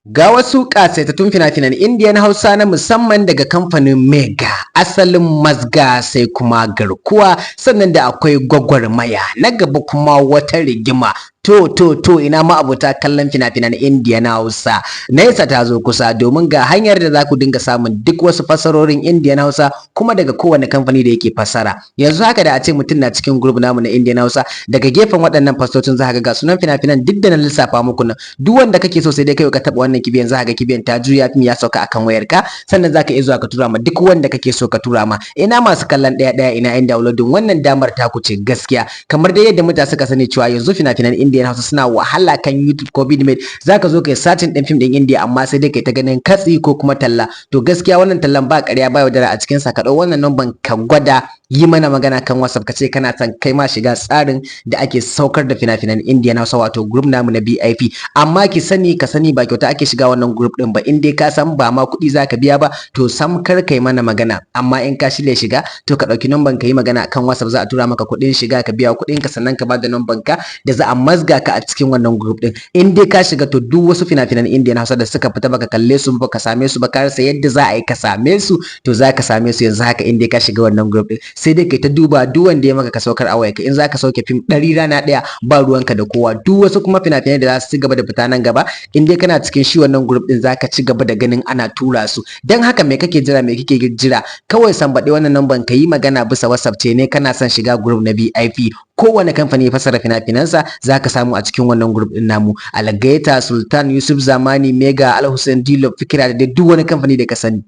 Ga wasu ƙasaitattun fina-finan Indiya na Hausa na musamman daga kamfanin Mega, asalin mazga, sai kuma garkuwa, sannan da akwai gwagwarmaya, na gaba kuma wata rigima. To, to, to, ina ma'abota kallon fina-finan Indiya na Hausa? Nesa ta zo kusa, domin ga hanyar da za ku dinga samun duk wasu fassarorin Indiya na Hausa, kuma daga kowane kamfani da yake fassara. Yanzu haka, da a ce mutum na cikin group namu na Indiya na Hausa, daga gefen waɗannan fastocin za ka ga sunan fina-finan duk da na lissafa muku nan. Duk wanda kake so, sai dai kai ka taɓa wannan kibiyan, za ka ga kibiyan ta juya, fim ya sauka akan wayarka. Sannan za ka iya zuwa ka tura ma duk wanda kake so ka tura ma. Ina masu kallon ɗaya ɗaya? Ina yan downloading? Wannan damar taku ce gaskiya. Kamar dai yadda mutane suka sani cewa yanzu fina-finan Indiya Hausa suna wahala kan YouTube ko Vidmate. Zaka zo kai searching ɗin fim ɗin Indiya, amma sai dai kai ta ganin katsi ko kuma talla. To gaskiya, wannan tallan ba ƙarya ba yaudara a cikin sa. Ka ɗau wannan number, ka gwada yi mana magana kan WhatsApp, ka ce kana son kai ma shiga tsarin da ake saukar da fina-finan Indiya na Hausa, wato group namu na VIP. Amma ki sani, ka sani, ba kyauta ake shiga wannan group ɗin ba. In dai ka san ba ma kuɗi zaka biya ba, to sam kar kai mana magana. Amma in ka shirya shiga, to ka ɗauki number, ka yi magana kan WhatsApp, za a tura maka kuɗin shiga, ka biya kuɗin ka, sannan ka bada number ka da za a mazga ka a cikin wannan group ɗin. In dai ka shiga, to duk wasu fina-finan Indiya na Hausa da suka fita baka kalle su ba, ka same su ba, ka rasa yadda za a yi ka same su, to za ka same su yanzu haka in dai ka shiga wannan group ɗin. Sai dai kai ta duba duk wanda ya maka, ka saukar a wayarka. In za ka sauke fim 100 rana ɗaya, ba ruwanka da kowa. Duk wasu kuma fina-finai da za su ci gaba da fita nan gaba, in dai kana cikin shi wannan group ɗin, za ka ci gaba da ganin ana tura su. Don haka, me kake jira? Me kike jira? Kawai sambaɗe wannan number, ka yi magana bisa WhatsApp, ce ne kana son shiga group na VIP. Kowane kamfani ya fassara fina-finansa, za ka samu a cikin wannan group ɗin namu: Algaita, Sultan, Yusuf Zamani, Mega, Al Hussein, Dilo, Fikira, da duk wani kamfani da ka sani.